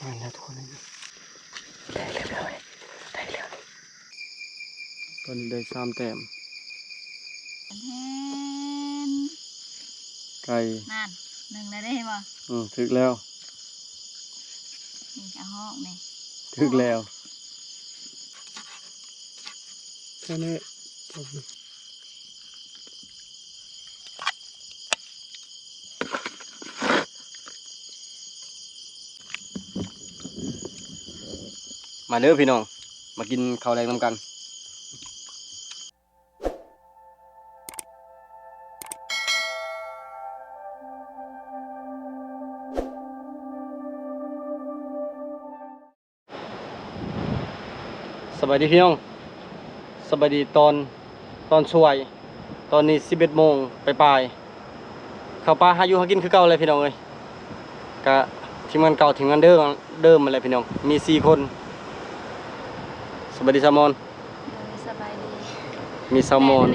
ມາແລ້ວທຸກຄົນ ໄດ້ແລ້ວ ໄດ້ແລ້ວ ຕອນນີ້ໄດ້ສາມແຕ້ມ ໄກ່ ນັ້ນ ໜຶ່ງແລ້ວເດ້ ເຫັນບໍ່? ອືມ ຖືກແລ້ວ ນີ້ກະຮອກນີ້ ຖືກແລ້ວ ແຄ່ນີ້. ມາເດີພີ່ນ້ອງ ມາກິນເຂົ້າແລງນຳກັນ. ສະບາຍດີພີ່ນ້ອງ ສະບາຍດີຕອນ ຕອນສວຍ ຕອນນີ້ສິບເອັດໂມງປາຍໆ ເຂົ້າປ່າຫາຢູ່ຫາກິນຄືເກົ່າແຫຼະພີ່ນ້ອງເອີຍ ກະທີມງານເກົ່າ ທີມງານເດີມ ເດີມຫັ້ນແຫຼະພີ່ນ້ອງ ມີສີ່ຄົນ ສະບາຍດີສາວມອນ ໂດຍ ສະບາຍດີ ມີສາວມອນ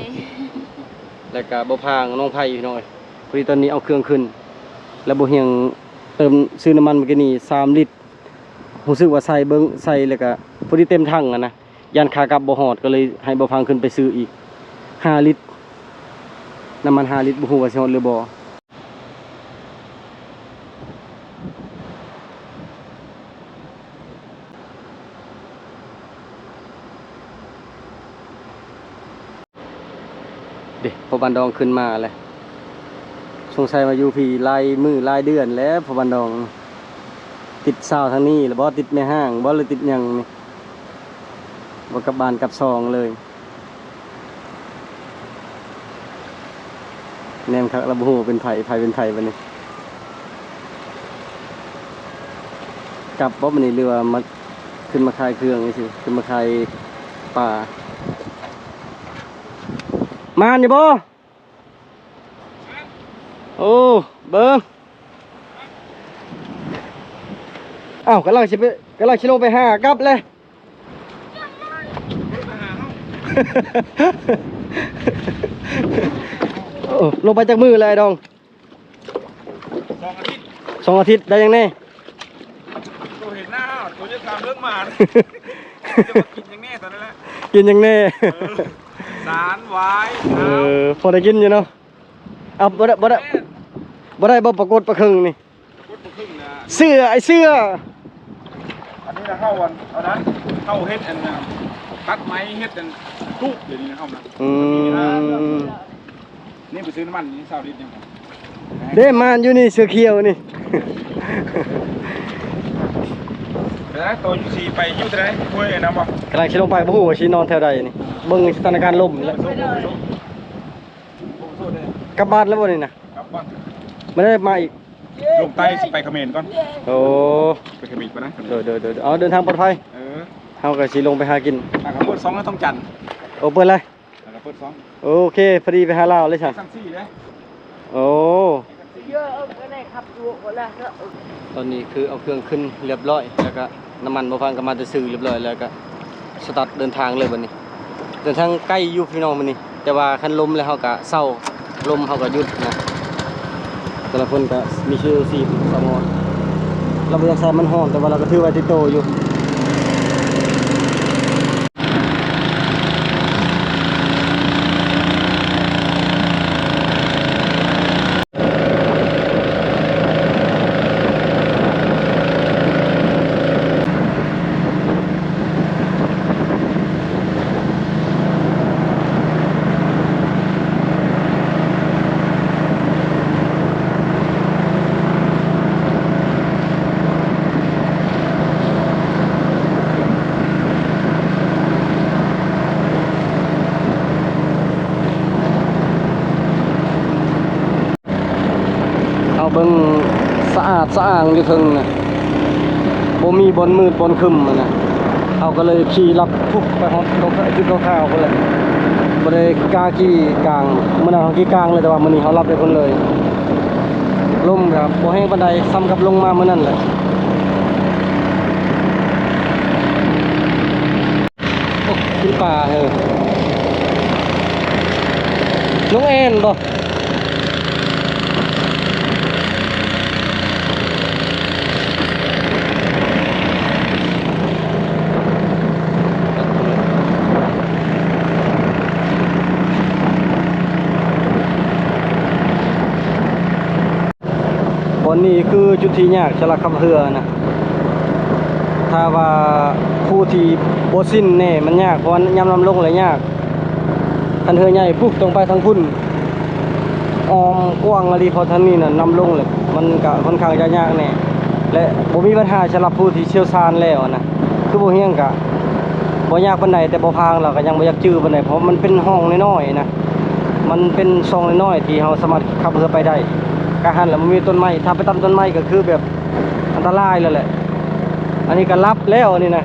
ແລ້ວກະບໍ່ພາງ ນ້ອງໄພພີ່ນ້ອງເອີຍ ພໍດີຕອນນີ້ເອົາເຄື່ອງຂຶ້ນ ແລ້ວບໍ່ຮຽງເຕີມ ຊື້ນ້ຳມັນມື້ກີ້ນີ້ສາມລິດ ຮູ້ສຶກວ່າໃສ່ເບິ່ງ ໃສ່ແລ້ວກະພໍດີເຕັມຖັງຫັ້ນນະ ຢ້ານຂາກັບບໍ່ຮອດ ກໍເລີຍໃຫ້ບໍ່ພັງຂຶ້ນໄປຊື້ອີກຫ້າລິດ ນ້ຳມັນຫ້າລິດ ບໍ່ຮູ້ວ່າຊິຮອດຫຼືບໍ່. ເດ້ ພໍ່ບ້ານດອງຂຶ້ນມາແລ້ວ ສົງໄສມາຢູ່ພີ້ຫຼາຍມື້ຫຼາຍເດືອນແລ້ວ ພໍ່ບ້ານດອງ ຕິດສາວທາງນີ້ລະບໍ່ ຕິດແມ່ຮ້າງບໍ່ ຫຼືຕິດຫຍັງນີ້ ບໍ່ກັບບ້ານກັບຊ່ອງເລີຍ ແນມຄັກລະບໍ່ຮູ້ວ່າເປັນໃຜ ໃຜເປັນໃຜບາດນີ້ ກັບບໍ່ບາດນີ້ ຫຼືວ່າມາ ຂຶ້ນມາຂາຍເຄື່ອງຈັ່ງຊີ້ ຂຶ້ນມາຂາຍປາ ມານຢູ່ບໍ່? ໂອ້ ເບິ່ງ ອ້າວ ກຳລັງຊິໄປ ກຳລັງຊິລົງໄປຫາ ກັບແລ້ວ ໂອ້ ລົງໄປຈັກມື້ແລ້ວ ອ້າຍດອງ? ສອງອາທິດ ສອງອາທິດ ໄດ້ຫຍັງແດ່? ໂຕເຫັນໜ້າ ໂຕຈະຖາມເລື່ອງໝານ ຈະມາກິນຫຍັງແດ່ຕອນນັ້ນແຫຼະ ກິນຫຍັງແດ່? ເອີ ສານ ຫວາຍ ເອີ ນ້ຳ ພໍໄດ້ກິນຢູ່ເນາະ ເອົາ ບໍ່ໄດ້ ບໍ່ໄດ້ ແມ່ນ ບໍ່ໄດ້ບໍ່ປາກົດປາເຄິ່ງນີ້? ປາກົດປາເຄິ່ງນະ ເສື້ອ ໄອ້ເສື້ອ ອັນນີ້ນະ ເຮົາອັນ ອັນນັ້ນ ເຮົາເຮັດອັນ ຕັດໄມ້ ເຮັດອັນຕູບ ດຽວນີ້ນະ ເຮົານະ ອືມ ນີ້ໄປຊື້ນ້ຳມັນນີ້ ຊາວລິດຍັງ ເດ້ ມາຢູ່ນີ້ ເສື້ອຂຽວນີ້ ເດີ ໂຕຢູ່ຊິໄປຢູ່ແຖວໃດ ຫ້ວຍນຳບໍ່? ກຳລັງຊິລົງໄປ ບໍ່ຮູ້ວ່າຊິນອນແຖວໃດນີ້ ເບິ່ງສະຖານະການລົມແລ້ວ ກັບບ້ານແລ້ວບໍ່ນີ້ນະ? ກັບບ້ານ ບໍ່ໄດ້ມາອີກ ລົງໃຕ້ຊິໄປຂະເໝນກ່ອນ ໂອ້ ໄປຂະເໝນກ່ອນນະ ໂດຍໆໆ ເອົາ ເດີນທາງປອດໄພ ເອີ ເຮົາກໍຊິລົງໄປຫາກິນ ອ່າ ກໍເປີດຊ່ອງໃນທ່ອງຈັນ ໂອ້ ເປີດເລີຍ ແລ້ວກໍເປີດຊ່ອງ ໂອເຄ ພໍດີໄປຫາລາວເລີຍຊະ ຊັ້ນສີ່ເດ້ ໂອ້ ເອີ ກໍໄດ້ຂັບຢູ່ ຕອນນີ້ຄືເອົາເຄື່ອງຂຶ້ນຮຽບຮ້ອຍ ແລ້ວກໍນ້ຳມັນບໍ່ພັງກໍມາແຕ່ຊື້ຮຽບຮ້ອຍ ແລ້ວກໍສະຕາດເດີນທາງເລີຍບັດນີ້ ເດີນທາງໄກຢູ່ພີ່ນ້ອງມື້ນີ້ ແຕ່ວ່າຄັນລົມແລ້ວເຮົາກະເຊົາ ລົມເຮົາກະຢຸດນະ ແຕ່ລະຄົນກະມີເສື້ອຊູຊີບ ສາວມອນ ລາວບໍ່ຢາກໃສ່ ມັນຮ້ອນ ແຕ່ວ່າລາວກະຖືໄວ້ຕິດໂຕຢູ່. ເຮົາເບິ່ງສະອາດສະອ້າງຢູ່ເທິງນະ ບໍ່ມີບ່ອນມືດບ່ອນຄຶ້ມຫັ້ນນະ ເຮົາກໍເລີຍຂີ່ລັດພຸບໄປຮອດຈຸດຂາວໆພຸ້ນແຫຼະ ບໍ່ໄດ້ກ້າຂີ່ກາງ ມື້ນັ້ນເຮົາຂີ່ກາງເລີຍ ແຕ່ວ່າມື້ນີ້ເຮົາລັດໄປພຸ້ນເລີຍ ລົມກໍບໍ່ແຮງປານໃດ ສ່ຳກັບລົງມາມື້ນັ້ນແຫຼະ. ໂອ້ ກິນປາເຮີ ນ້ອງແອນບໍ່? ນີ້ຄືຈຸດທີ່ຍາກສຳລັບຂັບເຮືອນະ. ຖ້າວ່າຜູ້ທີ່ບໍ່ຊິນແດ່ມັນຍາກ ເພາະວ່າຍາມນ້ຳລົງແລ້ວຍາກ. ຄັນເຮືອໃຫຍ່ປຸບ ຕ້ອງໄປທາງພຸ້ນ ອ້ອມກວ້າງອີ່ຫຼີ ເພາະທາງນີ້ນະນ້ຳລົງແລ້ວ ມັນກະຂ້ອນຂ້າງຈະຍາກແດ່ ແລະ ບໍ່ມີບັນຫາສຳລັບຜູ້ທີ່ຊ່ຽວຊານແລ້ວນະ. ຄືບໍ່ຮຽງກະບໍ່ຍາກປານໃດ ແຕ່ບໍ່ພາງລາວກະຍັງບໍ່ຢາກຈື່ປານໃດ ເພາະມັນເປັນຮ່ອງນ້ອຍໆນະ. ມັນເປັນຊ່ອງນ້ອຍໆທີ່ເຮົາສາມາດຂັບເຮືອໄປໄດ້. ກະຫັ້ນແຫຼະ ມັນມີຕົ້ນໄມ້ ຖ້າໄປຕາມຕົ້ນໄມ້ກະຄືແບບອັນຕະລາຍແລ້ວແຫຼະ. ອັນນີ້ກະຫຼັບແລ້ວ ອັນນີ້ນະ.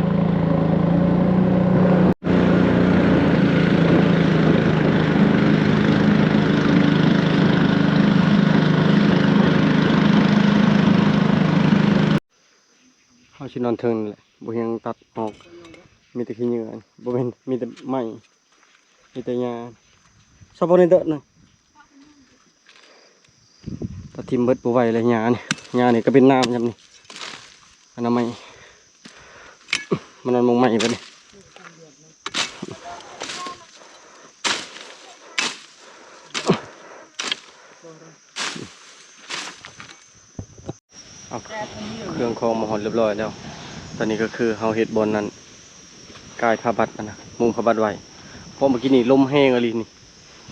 ເຮົາຊິນອນເທິງນີ້ແຫຼະ ບໍ່ຮຽງຕັດອອກ ມີແຕ່ຂີ້ເຫຍື້ອ ບໍ່ແມ່ນ ມີແຕ່ໄມ້ ມີແຕ່ຫຍ້າ. ຊອບບໍ່ໄດ້ເດີນະ ຕັດຖິ້ມເບິດ ບໍ່ໄຫວແລ້ວຫຍ້ານີ້. ຫຍ້ານີ້ກະເປັນນ້ຳຍາມນີ້ ອະນາໄມ ມານອນມຸງໄມ້ບັດນີ້. ເອົາເຄື່ອງຂອງມາຮອດຮຽບຮ້ອຍແລ້ວ. ຕອນນີ້ກະຄືເຮົາເຮັດບ່ອນນັ້ນ ກາຍຜ້າບັດຫັ້ນນະ ມຸງຜ້າບັດໄວ້ ເພາະມື້ກີ້ນີ້ລົມແຮງອີ່ຫຼີນີ້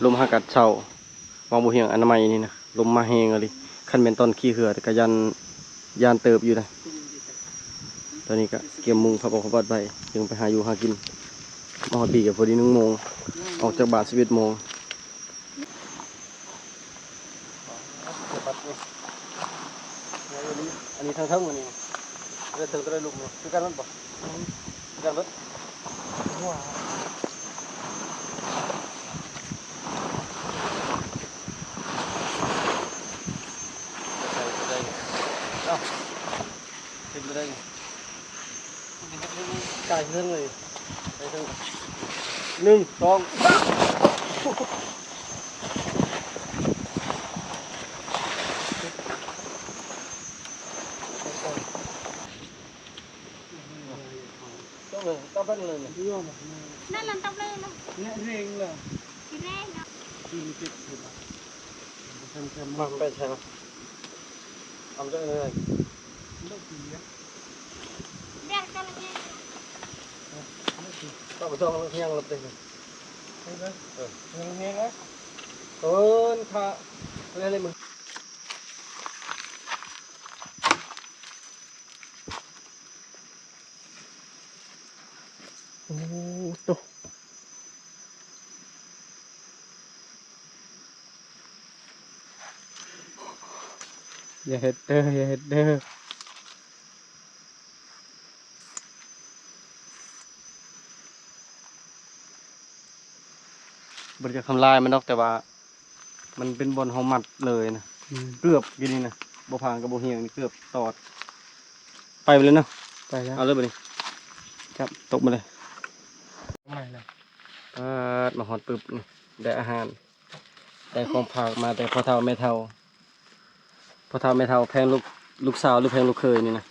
ລົມຫາກັດເຊົ້າ ຫວ່າງບໍ່ຮຽງອະນາໄມນີ້ນະ ລົມມາແຮງອີ່ຫຼີ. ຄັນແມ່ນຕອນຂີ່ເຮືອກະຢ້ານ ຢ້ານເຕີບຢູ່ນະ. ຕອນນີ້ກະກຽມມຸງຜ້າບັດໄວ້ ຈຶ່ງໄປຫາຢູ່ຫາກິນ. ມາຮອດພີ້ກະພໍດີໜຶ່ງໂມງ ອອກຈາກບ້ານສິບເອັດໂມງ. ອັນນີ້ທາງເທິງ ອັນນີ້ເທິງຕົວໃດລູກນີ້ ຄືກັນໝົດບໍ່? ຄືກັນໝົດ. ເອົາ ເປັນໄປໄດ້ ກາຍເທິງເລີຍ ໄປເທິງ ໜຶ່ງ ສອງ ຕັບເລີຍ ຕັບເລີຍ ນັ້ນລະ ຕັບເລີຍລະ ແລະເຮ່ງລະ ຊິແລງເນາະ ມາໄປໃສ່ລະ ເອົາເລີຍ. ແບກກັນລະແມ່ ເອົາໄປຕ້ອງເຮັດຫຍັງລະເດ້ ເອີ ເຮັດຫຍັງລະ ເອີ້ນຂ້າ ເຮັດໃຫ້ມັນ ໂອ້ໂຕ ຢ່າເຮັດເດີ ຢ່າເຮັດເດີ. ບໍ່ໄດ້ທຳລາຍມັນດອກ ແຕ່ວ່າມັນເປັນບ່ອນເຮົາມັດເລີຍນະ ອືມ ເກືອບຢູ່ນີ້ນະ ບໍ່ພາງກັບບໍ່ຮຽງນີ້ເກືອບຕອດ ໄປເລີຍເນາະ ໄປແລ້ວ ເອົາເລີຍບັດນີ້ ຈັບ ຕົກມາເລີຍ ມາແລ້ວ ປາດ ມາຮອດປຶບນີ້ ໄດ້ອາຫານ ໄດ້ຂອງຝາກມາແຕ່ພໍ່ເຖົ້າແມ່ເຖົ້າ ພໍ່ເຖົ້າແມ່ເຖົ້າແພງລູກ ລູກສາວ ຫຼືແພງລູກເຂີຍນີ້ນະ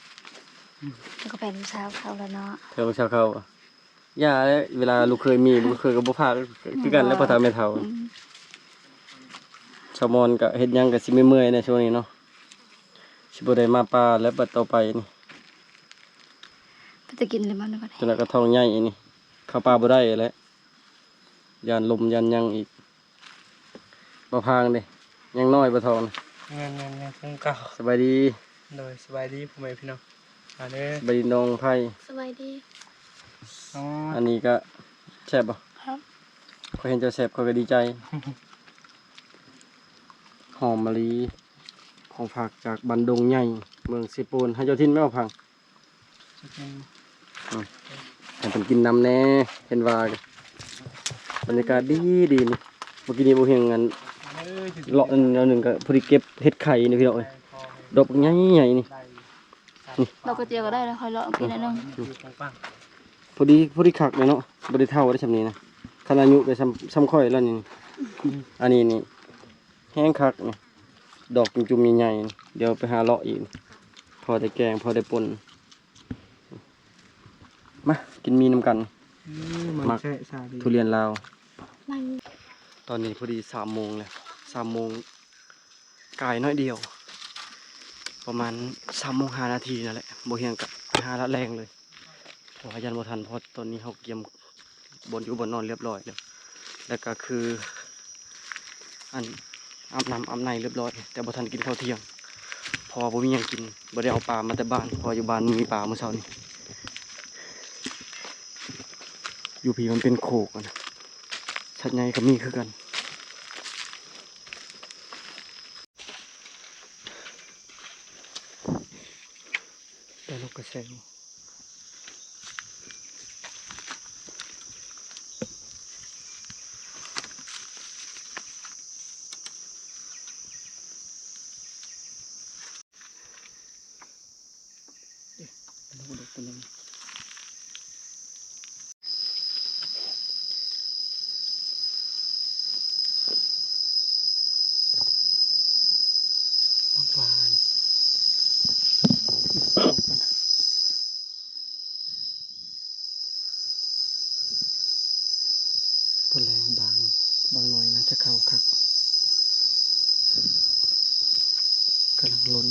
ມັນກະແພງລູກສາວເຂົາລະເນາະ ແພງລູກສາວເຂົາ ຢ່າແຫຼະ ເວລາລູກເຂີຍມີ ລູກເຂີຍກະບໍ່ພາກ ຄືກັນແຫຼະ ພໍ່ເຖົ້າແມ່ເຖົ້າ ອືມ ສາວມອນກະເຮັດຫຍັງກະຊິເມື່ອຍໆແດ່ຊ່ວງນີ້ເນາະ ຊິບໍ່ໄດ້ມາປ່າແລ້ວບັດຕໍ່ໄປນີ້ ເປັນຕາກິນເລີຍມັນ ຈົນກະທ້ອງໃຫຍ່ນີ້ ເຂົ້າປ່າບໍ່ໄດ້ແຫຼະ ຢ້ານລົມຢ້ານຫຍັງອີກ. ບໍ່ພາງເດ້ ຍັງນ້ອຍບໍ່ທອງນະ ແມ່ນໆໆ ຄືເກົ່າ ສະບາຍດີ ໂດຍ ສະບາຍດີພໍ່ແມ່ພີ່ນ້ອງ ມາເດີ ສະບາຍດີນ້ອງໄພ ສະບາຍດີ ອໍ ອັນນີ້ກະແຊບບໍ່? ຄັບ ຂ້ອຍເຫັນເຈົ້າແຊບ ຂ້ອຍກະດີໃຈ ຫອມມະລີ ຂອງຝາກຈາກບ້ານດົງໃຫຍ່ ເມືອງເຊໂປນ ໃຫ້ເຈົ້າຖິ່ນແມ່ນບໍ່ພັງ? ອືມ ໃຫ້ເພິ່ນກິນນຳແດ່ ເຫັນວ່າບັນຍາກາດດີໆນີ້ ມື້ກີ້ນີ້ບໍ່ຮຽງອັນ ເລາະອັນໜຶ່ງກະພໍດີເກັບເຫັດໄຂ່ນີ້ພີ່ນ້ອງເອີຍ ດອກໃຫຍ່ໆນີ້ ນີ້ ດອກກະເຈຍກະໄດ້ລະ ຄ່ອຍເລາະກິນໜ້ອຍໜຶ່ງ ພໍດີ ພໍດີຄັກເລີຍເນາະ ບໍ່ໄດ້ເຖົ້າໄດ້ຊ່ຳນີ້ນະ ຄັນອາຍຸກະຊ່ຳ ຊ່ຳຂ້ອຍແລ້ວນີ້ ອັນນີ້ນີ້ ແຮງຄັກນີ້ ດອກຈຸ່ມໆໃຫຍ່ໆ ດຽວໄປຫາເລາະອີກ ພໍໄດ້ແກງ ພໍໄດ້ປົ່ນ ມາກິນໝີ່ນຳກັນ ອືມ ໝາກ ໝາກແຊະຊາດີ ທຸລຽນລາວ ຕອນນີ້ພໍດີສາມໂມງແລ້ວ ສາມໂມງກາຍໜ້ອຍດຽວ ປະມານສາມໂມງຫ້ານາທີນັ້ນແຫຼະ ບໍ່ຮຽງກະໄປຫາລະແລງເລີຍ ເພາະວ່າຢ້ານບໍ່ທັນ ເພາະຕອນນີ້ເຮົາກຽມບ່ອນຢູ່ບ່ອນນອນລຽບຮ້ອຍແລ້ວ ແລ້ວກະຄື ອັນ ອາບນ້ຳອາບໃນລຽບຮ້ອຍ ແຕ່ບໍ່ທັນກິນເຂົ້າທ່ຽງ ເພາະວ່າບໍ່ມີຫຍັງກິນ ບໍ່ໄດ້ເອົາປາມາແຕ່ບ້ານ ເພາະວ່າຢູ່ບ້ານມີປາມື້ເຊົ້ານີ້. ຢູ່ພີ້ມັນເປັນໂຄກຫັ້ນນະ ສັດໃຫຍ່ກະມີຄືກັນ. ໄດ້ນົກກະແສວ. ເອີ ອັນນັ້ນກໍຕົວໜຶ່ງ ບັກຫວານ ຕົວແລງບາງ ບາງໜ່ອຍໜ້າຈະເຂົ້າຄັກ ກຳລັງຫຼົ່ນ.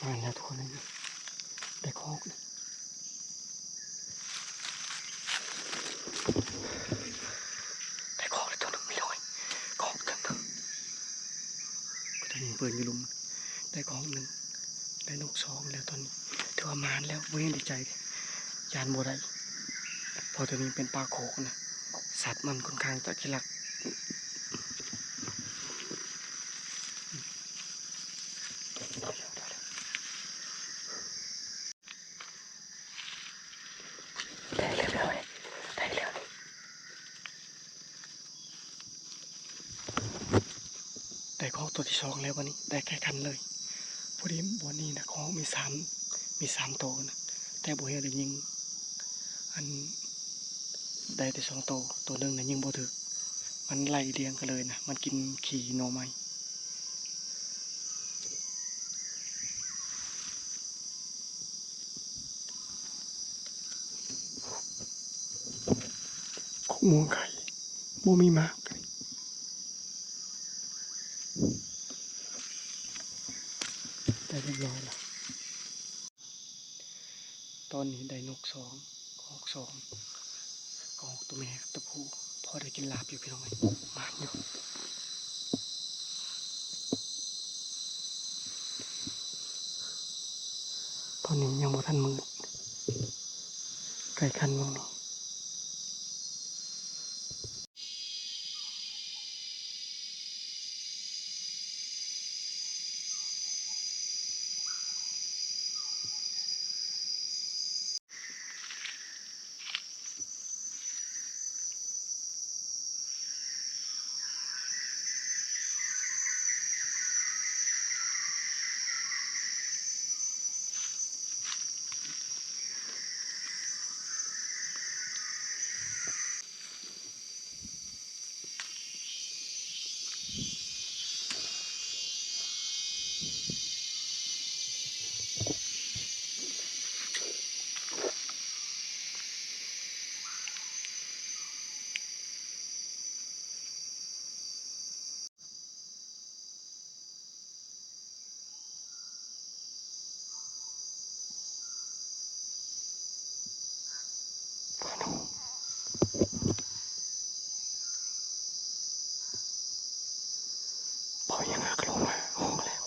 ມາແລ້ວທຸກຄົນເອີຍ ໄດ້ຄອກ ໄດ້ຄອກແລ້ວຕົວໜຶ່ງພີ່ນ້ອງເອີຍ ຄອກຕົວໜຶ່ງ ຕົວໜຶ່ງເປີນຢູ່ລຸ່ມ ໄດ້ຄອກໜຶ່ງ ໄດ້ນົກສອງແລ້ວຕອນນີ້ ຖືວ່າໝານແລ້ວ ບໍ່ແມ່ນດີໃຈ ຢ້ານບໍ່ໄດ້ ເພາະຕົວນີ້ເປັນປ່າໂຄກນະ ສັດມັນຄ່ອນຂ້າງຈະຂີ້ລັກ. ໄດ້ແລ້ວ ໄດ້ແລ້ວ ໄດ້ຄອກຕົວທີສອງແລ້ວ ບາດນີ້ໄດ້ໄກ່ຂັນເລີຍ. ພໍດີບ່ອນນີ້ນະ ຄອກມີສາມ ມີສາມໂຕນະ ແຕ່ບໍ່ເຫັນໄດ້ຍິງ ອັນ ໄດ້ແຕ່ສອງໂຕ ໂຕໜຶ່ງນະຍິງບໍ່ຖືກ ມັນໄລ່ລຽງກັນເລີຍນະ ມັນກິນຂີ້ໜໍ່ໄມ້. ຂອງມ່ວງໄຂ່ ບໍ່ມີໝາກ ໄດ້ຮຽບຮ້ອຍແລ້ວ. ຕອນນີ້ໄດ້ນົກສອງ ຄອກສອງ ຄອກຕົວແມ່ກັບຕົວຜູ້ ພໍໄດ້ກິນລາບຢູ່ພີ່ນ້ອງເອີຍ ໝານຢູ່. ຕອນນີ້ຍັງບໍ່ທັນມືດ ໄກ່ຂັນໝ່ອງນີ້. ພາຍຸຍັງຫັກລົງມາຫ້ອງແລ້ວ.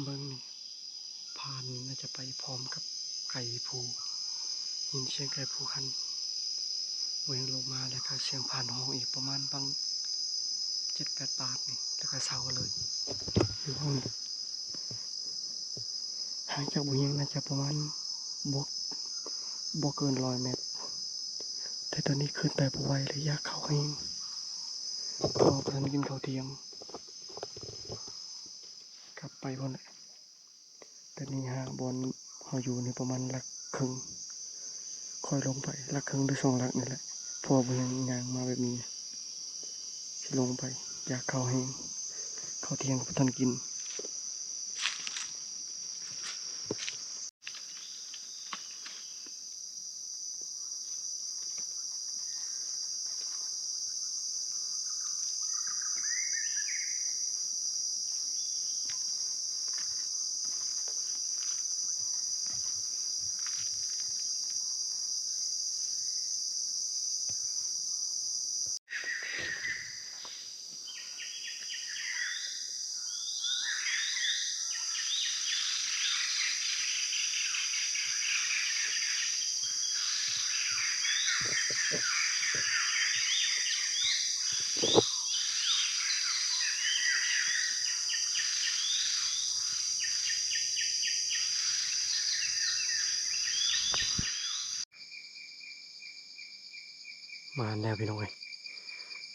ເບິ່ງນີ້ ພານນີ້ໜ້າຈະໄປພ້ອມກັບໄກ່ພູ ຍິນສຽງໄກ່ພູຂັນ ບໍ່ຍັງລົງມາ ແລ້ວກະສຽງພານຮ້ອງອີກປະມານບັງເຈັດແປດບາດນີ້ ແລ້ວກະເຊົາເລີຍ ຢູ່ຫ້ອງນີ້ ຫ່າງຈາກບໍ່ຍັງໜ້າຈະປະມານບໍ່ ບໍ່ເກີນຮ້ອຍແມັດ ແຕ່ຕອນນີ້ຂຶ້ນໄປບໍ່ໄຫວເລີຍ ຢາກເຂົ້າແຮງ ເພາະວ່າບໍ່ທັນກິນເຂົ້າທ່ຽງ ກັບໄປພຸ້ນແຫຼະ ແຕ່ນີ້ຫາບ່ອນເຮົາຢູ່ນີ້ປະມານຫຼັກເຄິ່ງ ຄ່ອຍລົງໄປຫຼັກເຄິ່ງຫຼືສອງຫຼັກນີ້ແຫຼະ ເພາະວ່າບໍ່ແມ່ນຍ່າງມາແບບນີ້ ຊິລົງໄປ ຢາກເຂົ້າແຮງ ເຂົ້າທ່ຽງກໍບໍ່ທັນກິນ. ມາແລ້ວພີ່ນ້ອງເອີຍ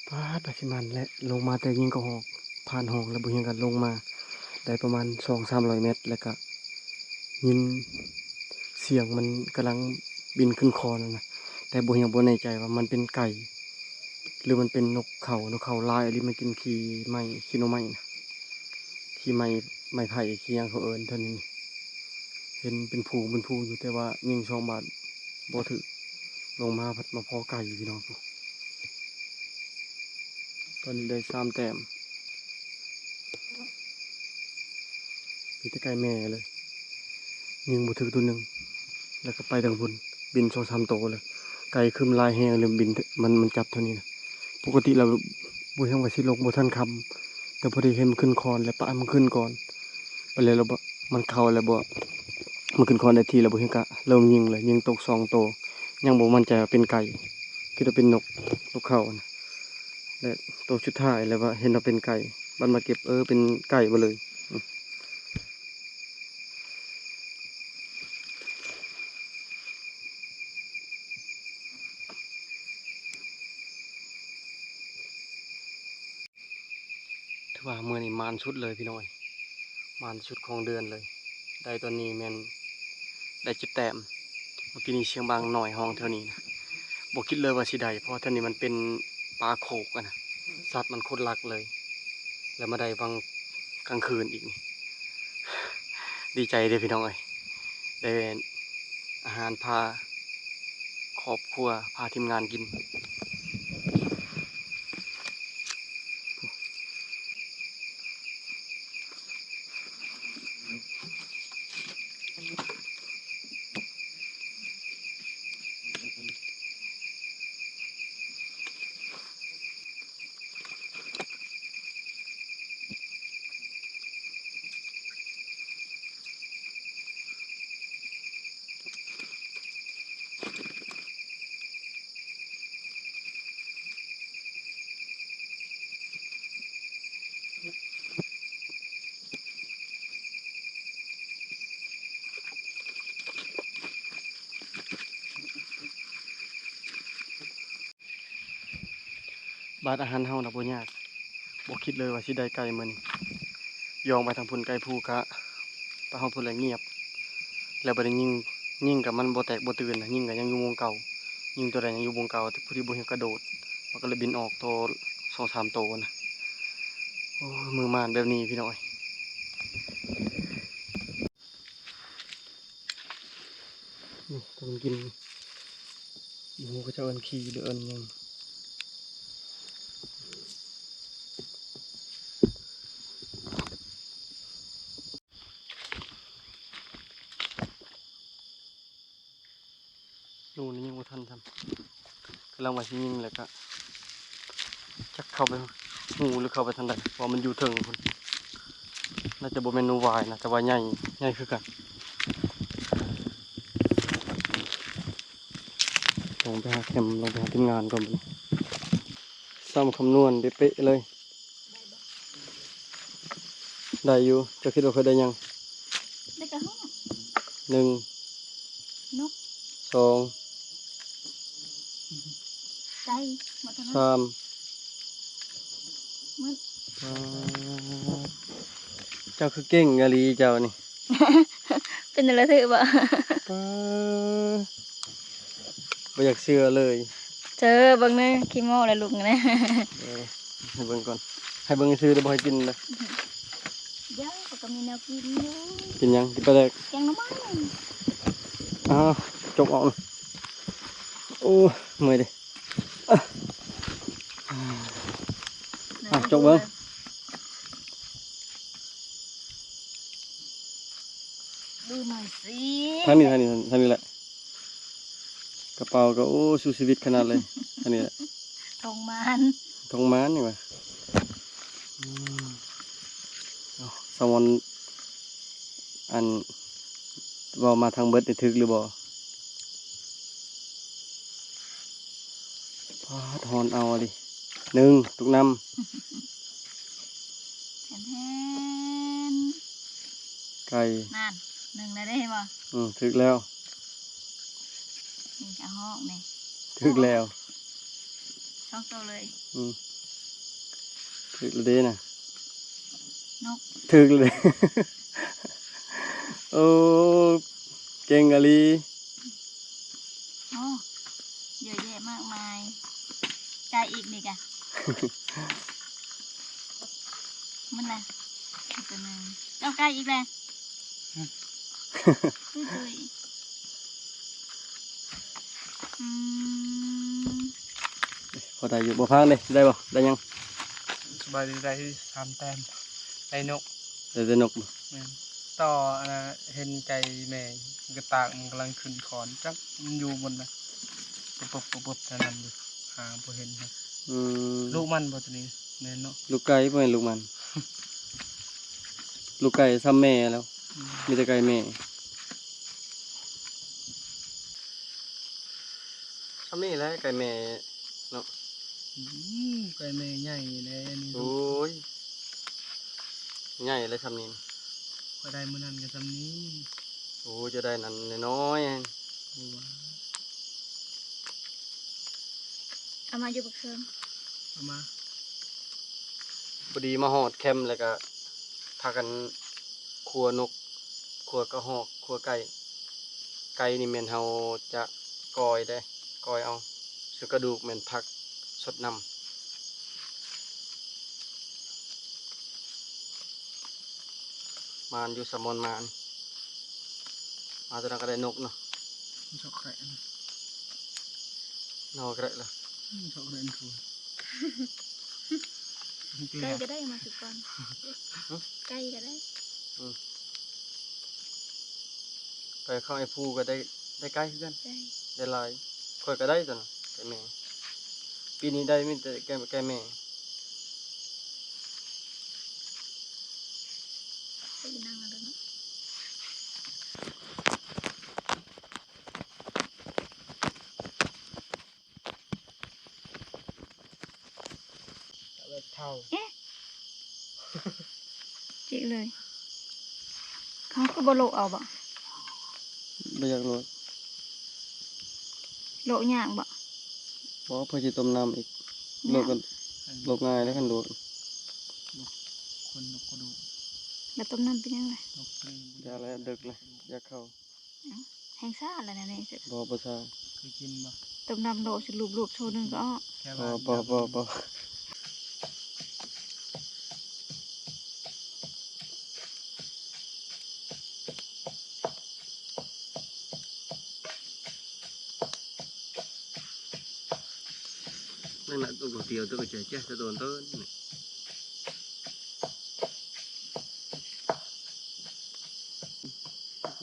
ປາດ ປາຊິມັນແຫຼະ ລົງມາແຕ່ຍິງກະຮອກ ຜ່ານຫ້ອງແລ້ວບໍ່ເຫັນກັນ ລົງມາໄດ້ປະມານສອງສາມຮ້ອຍແມັດ ແລ້ວກະຍິນສຽງມັນກຳລັງບິນຂຶ້ນຄອນນະ ແຕ່ບໍ່ ຍັງບໍ່ແນ່ໃຈວ່າມັນເປັນໄກ່ ຫຼືມັນເປັນນົກເຂົາ ນົກເຂົາຫຼາຍອີ່ຫຼີ ມັນກິນຂີ້ໄມ້ ຂີ້ໜໍ່ໄມ້ນະ ຂີ້ໄມ້ ໄມ້ໄຜ່ ຂີ້ຫຍັງເຂົາເອີ້ນເທື່ອນີ້ ເຫັນເປັນຝູງເປັນຝູງຢູ່ ແຕ່ວ່າຍິງສອງບາດບໍ່ຖືກ ລົງມາພັດມາພໍ້ໄກ່ພີ່ນ້ອງ ຕອນນີ້ໄດ້ສາມແຕ້ມ ມີແຕ່ໄກ່ແມ່ເລີຍ ຍິງບໍ່ຖືກໂຕໜຶ່ງ ແລ້ວກໍໄປທາງພຸ້ນ ບິນສອງສາມໂຕເລີຍ ໄກ່ຄືມນຫຼາຍແຮງເລີຍ ບິນ ມັນ ມັນຈັບເທົ່ານີ້ນະ ປົກກະຕິແລ້ວບໍ່ ຍັງວ່າຊິລົງບໍ່ທັນຄ່ຳ ແຕ່ພໍດີເຫັນມັນຂຶ້ນຄອນ ແລ້ວປະໃຫ້ມັນຂຶ້ນກ່ອນ ປະແລ້ວລະບໍ່ ມັນເຂົ້າແລ້ວບໍ່ ມັນຂຶ້ນຄອນໄດ້ທີ່ແລ້ວບໍ່ ຍັງກະເລີ່ມຍິງເລີຍ ຍິງຕົກສອງໂຕ ຍັງບໍ່ໝັ້ນໃຈວ່າເປັນໄກ່ ຄິດວ່າເປັນນົກ ນົກເຂົານະ ແລະໂຕສຸດທ້າຍແລ້ວວ່າເຫັນວ່າເປັນໄກ່ ບັດມາເກັບ ເອີ ເປັນໄກ່ເບິດເລີຍ. ຖືວ່າມື້ນີ້ໝານສຸດເລີຍພີ່ນ້ອງເອີຍ ໝານສຸດຂອງເດືອນເລີຍ ໄດ້ຕອນນີ້ແມ່ນໄດ້ເຈັດແຕ້ມ ເມື່ອກີ້ນີ້ສຽງບາງນ້ອຍຮ້ອງແຖວນີ້ນະ ບໍ່ຄິດເລີຍວ່າຊິໄດ້ ເພາະວ່າແຖວນີ້ມັນເປັນປ່າໂຄກຫັ້ນນະ ສັດມັນໂຄດລັກເລີຍ ແລ້ວມາໄດ້ຫວ່າງກາງຄືນອີກນີ້ ດີໃຈເດ້ພີ່ນ້ອງເອີຍ ໄດ້ອາຫານພາຄອບຄົວ ພາທີມງານກິນ. ບາດອາຫານເຮົານະບໍ່ຍາກ ບໍ່ຄິດເລີຍວ່າຊິໄດ້ໄກ່ມື້ນີ້ ຍ່ອງໄປທາງພຸ້ນ ໄກ່ພູກະ ໄປຮອດພຸ້ນແລ້ວງຽບ ແລ້ວບັດນີ້ຍິງ ຍິງກະມັນບໍ່ແຕກບໍ່ຕື່ນນະ ຍິງກະຍັງຢູ່ວົງເກົ່າ ຍິງໂຕໃດຍັງຢູ່ວົງເກົ່າ ແຕ່ຜູ້ທີ່ບໍ່ເຫັນກະໂດດ ມັນກະເລີຍບິນອອກໂຕສອງສາມໂຕນະ ໂອ້ຍ ມື້ໝານແບບນີ້ພີ່ນ້ອງເອີຍ. ນີ້ ຕົວມັນກິນ ບໍ່ຮູ້ເຂົາເຈົ້າເອີ້ນຂີ້ ຫຼືເອີ້ນຫຍັງ ໜູນີ້ຍັງບໍ່ທັນຊ້ຳ ກຳລັງວ່າຊິຍິງ ແລ້ວກະຈັກເຂົ້າໄປຮູ ຫຼືເຂົ້າໄປທາງໃດ ເພາະວ່າມັນຢູ່ເທິງພຸ້ນ. น่าจะบ่แม่นหนูหวายนะ แต่ว่าใหญ่ ใหญ่คือกัน ลงไปหาแคม ลงไปหาทีมงานก่อนบัดนี้ สามคำนวณเป๊ะๆเลย ได้อยู่ เจ้าคิดว่าค่อยได้หยัง ได้กะฮอด หนึ่ง นก สอง ไก่ หมดเท่านั้น สาม หมด ป๊าด เจ้าคือเก่งอีหลีเจ้านี่ เป็นอะไรถือบ่ ป๊าด บ่อยากเชื่อเลย เจอเบิ่งแหน่ ขี้โม้แล้วลุงแหน่ เออ ให้เบิ่งก่อน ให้เบิ่งซื่อๆ เด้อ บ่ให้กินเด้อ เดี๋ยวเขาก็มีแนวกินอยู่ กินหยัง กินปลาแดก แกงหน่อไม้ อ้าว จกออกนะ โอ้ย เมื่อยเด้ อ่ะ อ่ะ จกเบิ่ง ดูหน่อยสิ ทางนี้ ทางนี้ ทางนี้แหละ กระเป๋าก็ โอ้ สู้ชีวิตขนาดเลย ทางนี้แหละ ทงมาน ทงมานนี่หว่า อืม เอ้า สมอน อัน เว้ามาทั้งเบิดนี่ถูกหรือบ่ ป๊าด ฮ้อนเอาอะดิ หนึ่ง ตุกน้ำ แฮนๆ ไก่ นั่น หนึ่งแล้วเด้ เห็นบ่ อืม ถูกแล้ว นี่กะฮอกนี่ ถูกแล้ว สองตัวเลย อืม ถูกแล้วเด้นะ นก ถูกแล้วเด้ โอ้ เก่งอีหลี โอ้ เยอะแยะมากมาย ไก่อีกนี่กะ มันละ ตัวหนึ่ง เจ้าไก่อีกแล้ว อืม ตุ้ยๆ อืม พอได้อยู่ บ่พังเด้ ได้บ่ ได้หยัง สบายดี ได้สามแต้ม ได้นก ได้แต่นกบ่ แม่น ต่ออันน่ะ เห็นไก่แม่กระตากมันกำลังขึ้นขอน จักมันอยู่บนนะ ปุ๊บๆๆๆ เท่านั้นอยู่ หาบ่เห็นนะ อืม ลูกมันบ่ตัวนี้ แม่นเนาะ ลูกไก่บ่แม่นลูกมัน ลูกไก่ส่ำแม่แล้ว อืม มีแต่ไก่แม่ ส่ำนี้แหละไก่แม่เนาะ อืม ไก่แม่ใหญ่แหละนี่ โอ้ย ใหญ่แล้วส่ำนี้ ข้อยได้มื้อนั้นก็ส่ำนี้ โอ้ เจ้าได้นั้นน้อยๆ โอ้ว่า เอามาอยู่บักเทิง เอามา พอดีมาฮอดแคมป์แล้วก็พากันขั่วนก ขั่วกระฮอก ขั่วไก่ ไก่นี่แม่นเฮาจะก้อยเด้ ก้อยเอา ส่วนกระดูกแม่นผักสดนำ มานอยู่ สมอนมาน มาตัวนั้นก็ได้นกเนาะ มันชอบแคระนะ นอกแคระละ อืม ชอบแคระคือ ไก่ก็ได้มาสุก่อน ฮะ ไก่ก็ได้ อืม ไปเข้าไอ้ภูก็ได้ ได้ไก่คือกัน ไก่ ได้หลาย ข้อยก็ได้ตัวนั้น ไก่แม่ ปีนี้ได้มีแต่ไก่ ไก่แม่ ไปนั่งแล้วเนาะ เท่า เอ๊ะ จิกเลย เขาก็บ่โละเอาบ่ บ่อยากโละ โละยากบ่ บ่ เพิ่นสิต้มน้ำอีก ยาก โละกัน โละง่ายแล้วคันโละ คนนกกระดูก แล้วต้มน้ำเป็นยังไง นกกระดูก อย่าแล้ว ดึกแล้ว อย่าเข้า แฮงซ่าแล้วนะนี่ บ่ บ่ซ่า เคยกินบ่ ต้มน้ำโลสิลูบๆ โชว์หนึ่งก็อ้อ แค่ บ่ ว่า บ่ บ่ บ่ นั่นน่ะ ตัวก๋วยเตี๋ยว ตัวก๋วยเตี๋ยว แจ๊ะ ตัวโตนโตนนี่ เ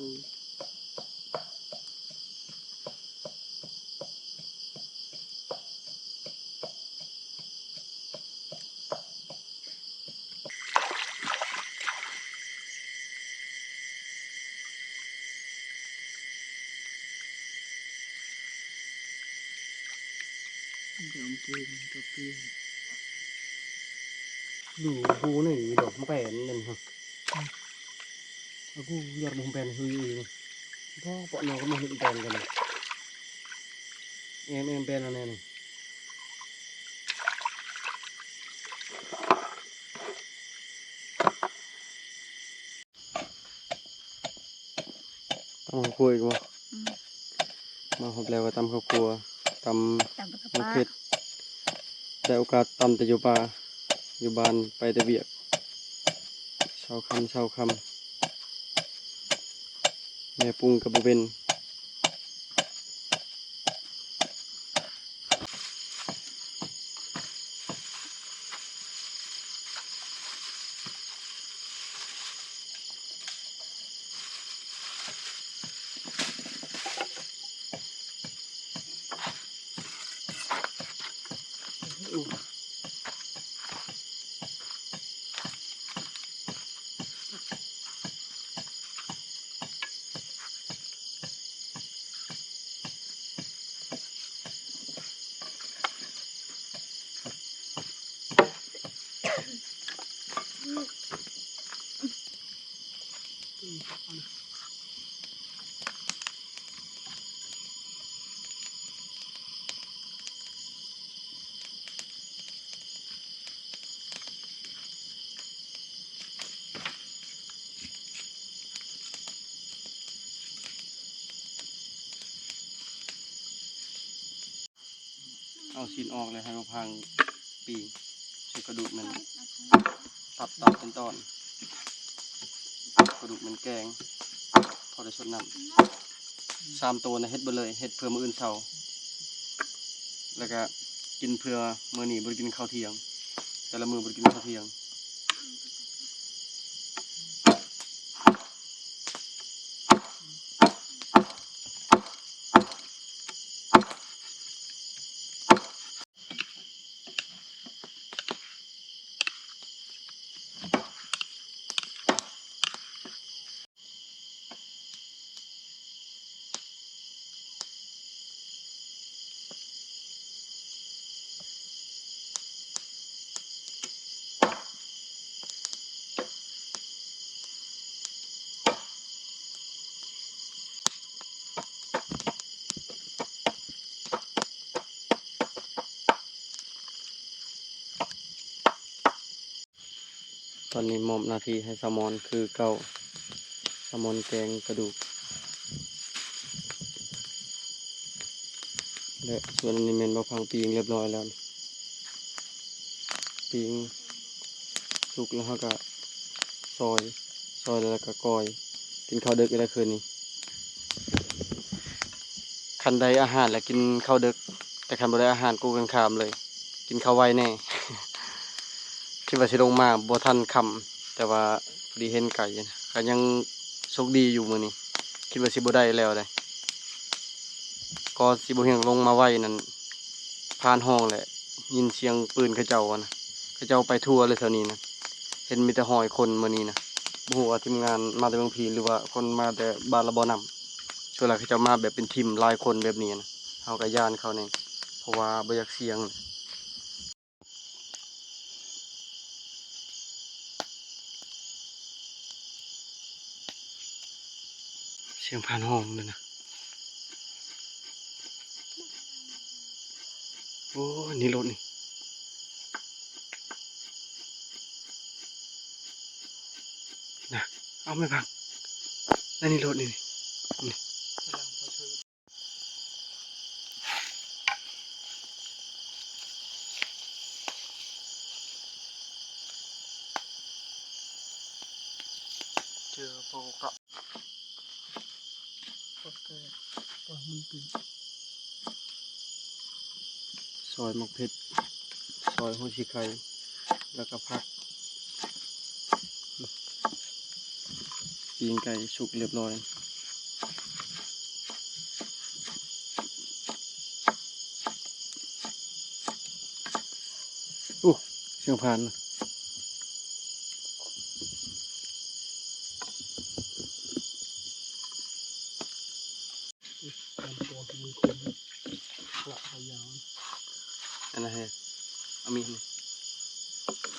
ຈອມປູນກະເປຍ ດູ ກູນີ້ດອກແປນນັ້ນຮະ ອາ ກູຢາກບໍ່ແປນຄືອີ ພໍເປາະນ້ອງກະມາເຮັດແປນກັນ ແອມ ແອມແປນອັນນີ້ ຕຳເຂົ້າຂົ້ວອີກບໍ່? ອືມ ມາຮອດແລ້ວກະຕຳເຂົ້າຂົ້ວ ຕຳ ຕຳບັກກະ ບັກເຜັດ ໄດ້ໂອກາດຕຳແຕ່ຢູ່ປ່າ ຢູ່ບ້ານໄປແຕ່ວຽກ ເຊົ້າຄ່ຳ ເຊົ້າຄ່ຳ ແມ່ປຸງກະບໍ່ເປັນ. ເອົາຊີ້ນອອກແລ້ວໃຫ້ມາພັງປີ້ງ ໃສ່ກະດູກມັນ ຕັບຕັດເປັນຕອນ ກະດູກມັນແກງ ພໍໄດ້ຊົດນ້ຳ ສາມໂຕນະ ເຮັດເບິດເລີຍ ເຮັດເພື່ອມື້ອື່ນເຊົ້າ ແລ້ວກະກິນເພື່ອມື້ນີ້ບໍ່ໄດ້ກິນເຂົ້າທ່ຽງ ແຕ່ລະມື້ບໍ່ໄດ້ກິນເຂົ້າທ່ຽງ. ຕອນນີ້ມອບໜ້າທີ່ໃຫ້ສາວມອນຄືເກົ່າ ສາວມອນແກງກະດູກ ແລະ ສ່ວນອັນນີ້ແມ່ນບ່າວພັງປີ້ງລຽບຮ້ອຍແລ້ວ ປີ້ງສຸກແລ້ວເຮົາກະຊອຍ ຊອຍແລ້ວກະກ້ອຍ ກິນເຂົ້າເດິກອີກແລ້ວຄືນນີ້. ຄັນໄດ້ອາຫານແລ້ວກິນເຂົ້າເດິກ ແຕ່ຄັນບໍ່ໄດ້ອາຫານກົງກັນຂ້າມເລີຍ ກິນເຂົ້າໄວແດ່. ຄິດວ່າຊິລົງມາບໍ່ທັນຄ່ຳ ແຕ່ວ່າພໍດີເຫັນໄກ ກະຍັງໂຊກດີຢູ່ມື້ນີ້ ຄິດວ່າຊິບໍ່ໄດ້ແລ້ວໃດ໋. ກໍຊິບໍ່ຮຽງລົງມາໄວນັ້ນ ຜ່ານຫ້ອງແຫຼະ ຍິນສຽງປືນເຂົາເຈົ້າຫັ້ນນະ ເຂົາເຈົ້າໄປທົ່ວເລີຍແຖວນີ້ນະ ເຫັນມີແຕ່ຮອຍຄົນມື້ນີ້ນະ ບໍ່ຮູ້ວ່າທີມງານມາແຕ່ເມືອງພີ ຫຼືວ່າຄົນມາແຕ່ບ້ານລະບໍ່ນ້ຳ. ສ່ວນຫຼາຍເຂົາເຈົ້າມາແບບເປັນທີມຫຼາຍຄົນແບບນີ້ນະ ເຮົາກະຢ້ານເຂົາແດ່ ເພາະວ່າບໍ່ຢາກສ່ຽງ. ສຽງຜ່ານຫ້ອງນັ້ນນະ ໂອ້ ນີ້ລົດນີ້ ນະ ເອົາແມ່ພັງ ແລ້ວນີ້ລົດນີ້ ນີ້. ເຈີປາກະ ປາກະ ປາມັນປີ ຊອຍໝາກເຜັດ ຊອຍຫົວສີໄຄ ແລ້ວກະຜັກ ປີ້ງໄກ່ສຸກລຽບຮ້ອຍ. ໂອ້ ສຽງຜ່ານ ລຳຕົວມັນຄົມ ລະໄປຍາວ. ເອົາມີດນີ້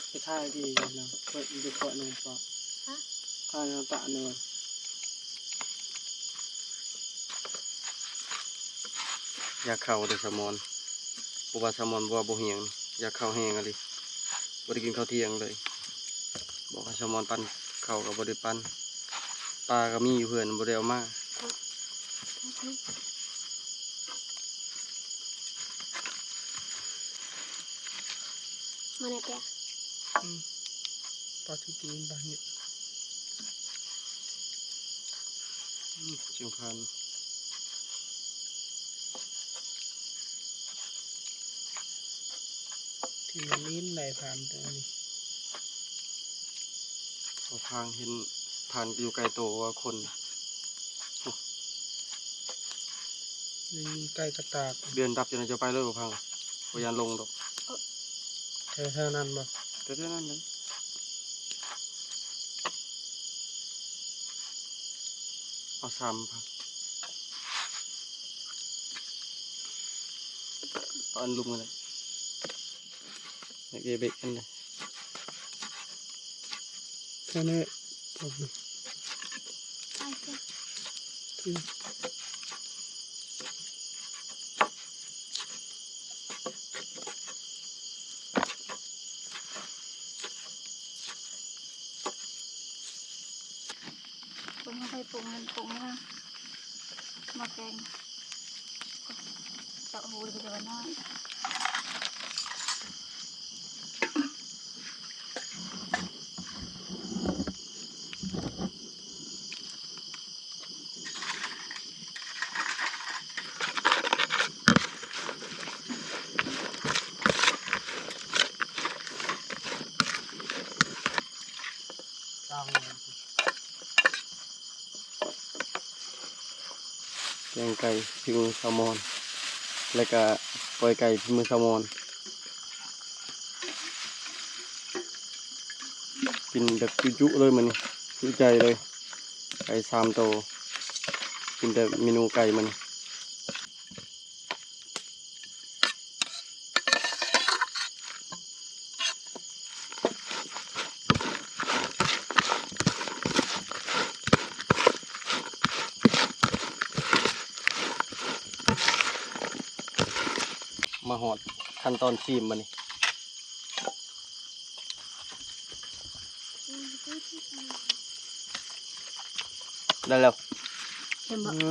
ໄປຖ່າຍດີນະ ເປີດຢູ່ເຄາະໜຶ່ງປະ ຮະ ຖ່າຍເອົາຕະໜຶ່ງ ຢາກເຂົ້າເດີສາວມອນ ເພາະວ່າສາວມອນວ່າບໍ່ຮຽງ ຢາກເຂົ້າແຮງອີ່ຫຼີ ບໍ່ໄດ້ກິນເຂົ້າທ່ຽງເລີຍ ບອກໃຫ້ສາວມອນປັ້ນເຂົ້າກໍບໍ່ໄດ້ປັ້ນ ປາກໍມີຢູ່ເຮືອນບໍ່ໄດ້ເອົາມາ. ມາແດ່ເປຍ ອືມ ປາທີ່ຕີນປາເຫັດ ອືມ ຈັ່ງພັນ ທີ່ມັນຫຼິ້ນໄດ້ຜ່ານຕົວນີ້ ເອົາທາງເຫັນ ທ່ານຢູ່ໄກໂຕວ່າຄົນ ນີ້ໄກ່ກະຕາກ ເດືອນດັບຢູ່ນະ ເຈົ້າໄປເລີຍບໍ່ພັງ ບໍ່ຢ້ານລົງດອກ ແຖວໆນັ້ນບໍ່ ແຖວໆນັ້ນເລີຍ ເອົາສາມພັນ ເອົາອັນລຸ່ມກັນເລີຍ. ເບະເບະອັນໃດ ແຄ່ນີ້ ອືມ ເບິ່ງເຮົາໄປປຸງນັ້ນປຸງນີ້ນະ ໝໍ້ແກງ ເຈາະຮູເລັກໆນ້ອຍໆ ແກງໄກ່ຝີມືສາວມອນ ແລ້ວກະກ້ອຍໄກ່ຝີມືສາວມອນ ກິນແບບຈຸໆເລີຍມື້ນີ້ ຈຸໃຈເລີຍ ໄກ່ສາມໂຕ ກິນແຕ່ເມນູໄກ່ມື້ນີ້. ມາຮອດຂັ້ນຕອນຊີມບາດນີ້ ໄດ້ແລ້ວ ເຫັນບໍ່ ອື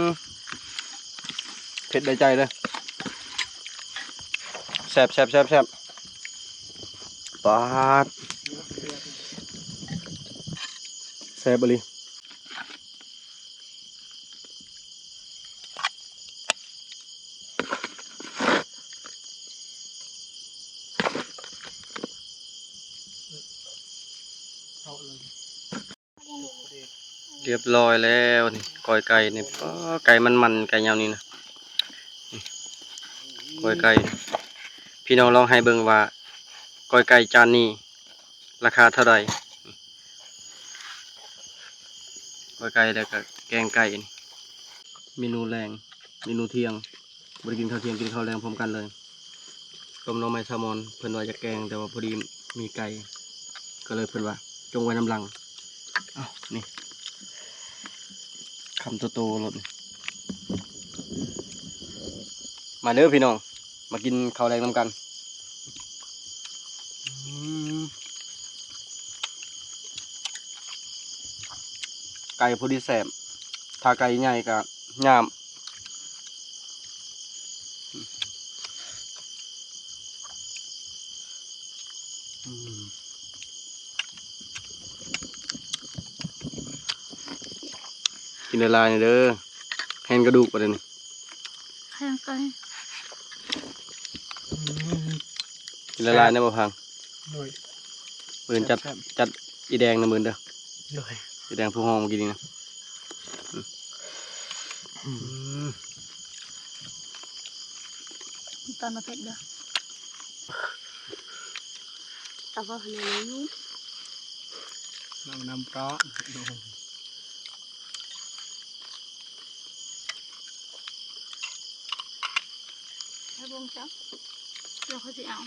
ມ ເຜັດໄດ້ໃຈເລີຍ ແຊບໆໆໆ ປາດ ແຊບອີ່ຫຼີ. ຮຽບຮ້ອຍແລ້ວນີ້ ກ້ອຍໄກ່ນີ້ ປາ ໄກ່ມັນໆ ໄກ່ຍາວນີ້ນະ ນີ້ ກ້ອຍໄກ່ ພີ່ນ້ອງລອງໃຫ້ເບິ່ງວ່າ ກ້ອຍໄກ່ຈານນີ້ ລາຄາເທົ່າໃດ? ກ້ອຍໄກ່ ແລ້ວກະແກງໄກ່ ເມນູແລງ ເມນູທ່ຽງ ບໍ່ໄດ້ກິນເຂົ້າທ່ຽງ ກິນເຂົ້າແລງພ້ອມກັນເລີຍ ຕົ້ມໜໍ່ໄມ້ສາວມອນ ເພິ່ນວ່າຢາກແກງ ແຕ່ວ່າພໍດີມີໄກ່ ກໍເລີຍເພິ່ນວ່າຈົ່ງໄວ້ນຳຫຼັງ ເອົ້າ ນີ້ ຄຳໂຕໆໂລດ ມາເດີພີ່ນ້ອງ ມາກິນເຂົ້າແລງນຳກັນ ອືມ ໄກ່ພໍດີແຊບ ຖ້າໄກ່ໃຫຍ່ກະຫຍາບ ອືມ ກິນຫຼາຍໆແດ່ເດີ ແຮງກະດູກປານໃດນີ້ ແຮງໄກ່ ອືມ ກິນຫຼາຍໆແດ່ບໍ່ພັງ ໂດຍ ມື້ອື່ນຈັດ ແຊບໆ ຈັດອີ່ແດງນະມື້ອື່ນເດີ ໂດຍ ອີ່ແດງຜູ້ຮ້ອງມື້ກີ້ນີ້ນະ ອືມ ຕອນມາເຜັດເດີ ຕາບໍ່ໃຫ້ໜູ ນ້ຳ ນ້ຳປາ ໃຫ້ເບິ່ງຊະ เดี๋ยวเขาสิเอา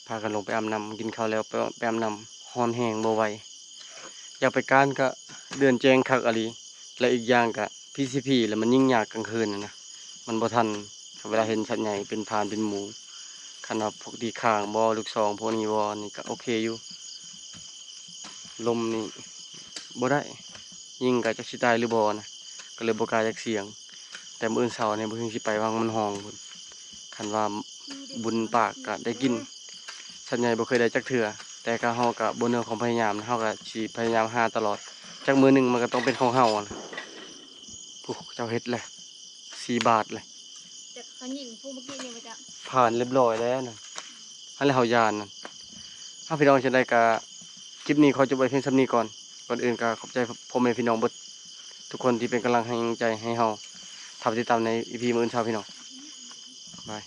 พากันลงไปอาบน้ำ กินข้าวแล้วไป ไปอาบน้ำ ร้อนแฮงบ่ไหว อยากไปกานก็เดือนแจ้งคักอะลี และอีกอย่างก็พีซีพีแล้วมันยิ่งยากกลางคืนน่ะนะ มันบ่ทัน เวลาเห็นสัตว์ใหญ่เป็นพรานเป็นหมู คันว่าพวกที่ข้างบ่ ลูกซองพวกนี้บ่ นี่ก็โอเคอยู่ ลมนี่บ่ได้ ยิงก็จักสิตายหรือบ่นะ ก็เลยบ่กล้าจักเสี่ยง แต่มื้ออื่นเช้านี่บ่ฮู้สิไปวังมันฮ้องพุ้น คันว่าบุญปากก็ได้กิน สัตว์ใหญ่บ่เคยได้จักเทื่อ แต่ก็ เฮาก็บ่เหนือความพยายามนะ เฮาก็สิพยายามหาตลอด จักมื้อหนึ่งมันก็ต้องเป็นของเฮาอะนะ ผู้เจ้าเฮ็ดแหละ สี่บาทเลย แต่เขายิงผู้เมื่อกี้นี่มาจาก ผ่านเรียบร้อยแล้วนะ อันแล้วเฮาย่านนั่น เฮาพี่น้องจั่งใดก็ คลิปนี้ขอจบไว้เพียงส่ำนี้ก่อน ก่อนอื่นก็ขอบใจพ่อแม่พี่น้องเบิดทุกคนที่เป็นกำลังแรงใจให้เฮา ถ้าไปติดตามในอีพีมื้ออื่นเช้าพี่น้อง บาย